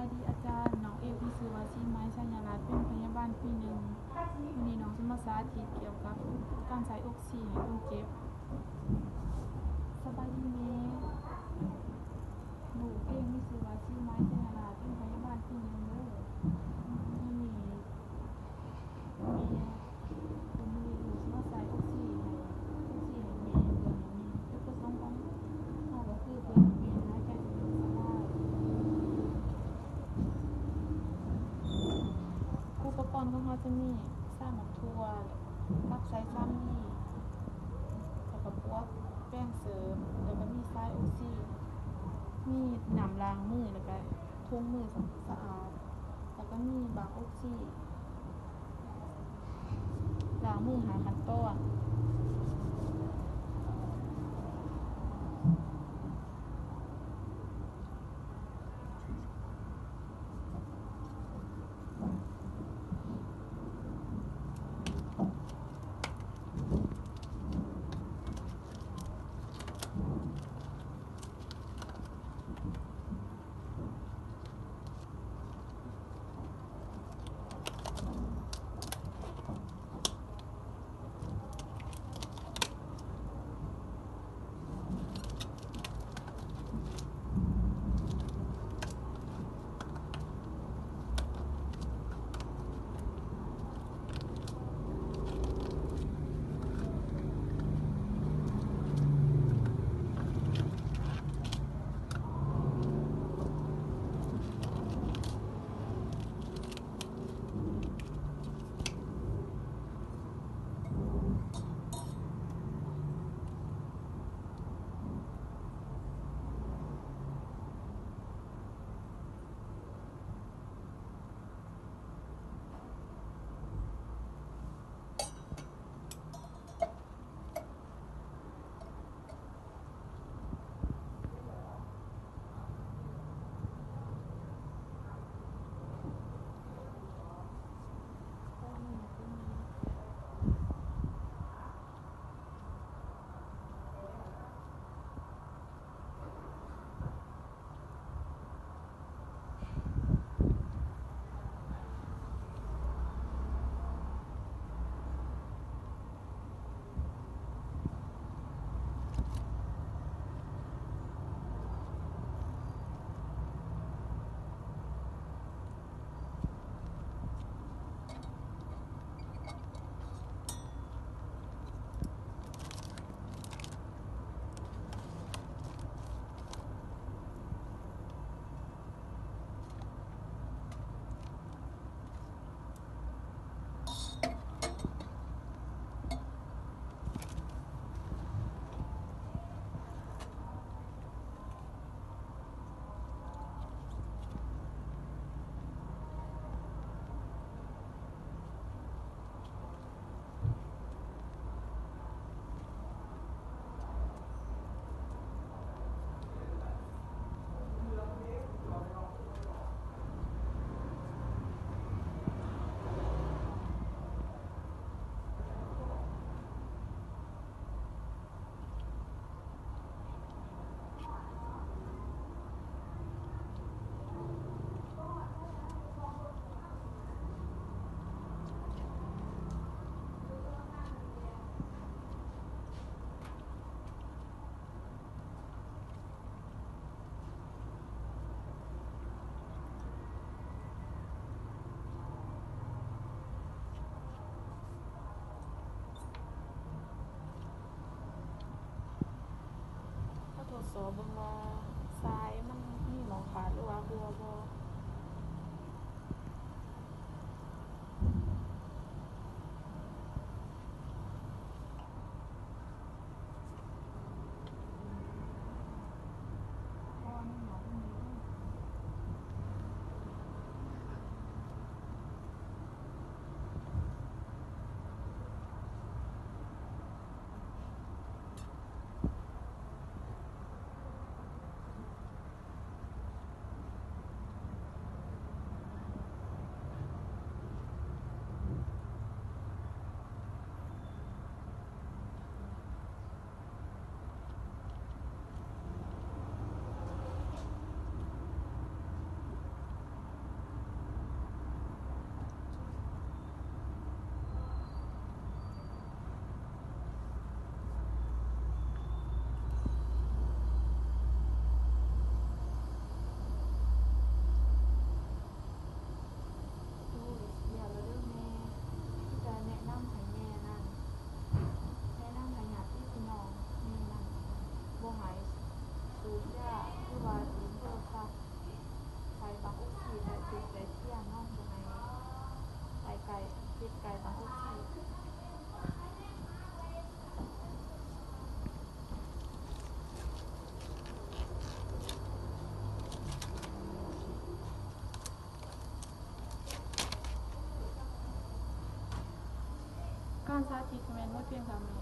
ສະບາຍດີອາຈານ, ນ້ອງເອວມີຊື່ວ່າ ສີໄມ ໄຊຍະລາດ, ເປັນພະຍາບານປີໜຶ່ງ. ມື້ນີ້ນ້ອງຈະມາສາທິດກ່ຽວກັບການໃສ່ອົກຊີໃຫ້ຄົນເຈັບ. ສະບາຍດີແມ່, ລູກເອວມີຊື່ວ່າ ສີໄມ ໄຊຍະລາດ, ເປັນພະຍາບານປີໜຶ່ງເດີ. ມື້ນີ້ ແມ່ ເພິ່ນມີລູກມາໃສ່ອົກຊີໃຫ້ ອົກຊີໃຫ້ແມ່ ເພື່ອໃຫ້ແມ່ ຈຸດປະສົງຂອງເຮົາກໍຄືເພື່ອໃຫ້ແມ່ຫາຍໃຈສະດວກສະບາຍ. ອຸປະກອນຂອງເຮົາຈະມີຊາໝາກຖົ່ວ, ລຳໄສ້ສາລີ, ແລ້ວກໍປວກ, ແປງເສີມ, ແລ້ວກໍມີສາຍອົກຊີ, ມີນ້ຳລ້າງມື, ແລ້ວກໍ ຖົງມືສະອາດ ແລ້ວກໍມີບັ້ງອົກຊີ ລ້າງມືຫ້າຂັ້ນຕອນ. ເຮົາທົດສອບເບິ່ງວ່າສາຍມັນມີໝ່ອງຂາດ ຫຼືວ່າຮົ່ວບໍ່. ເ ສາທິດກໍແມ່ນໝົດພຽງເທົ່ານີ້.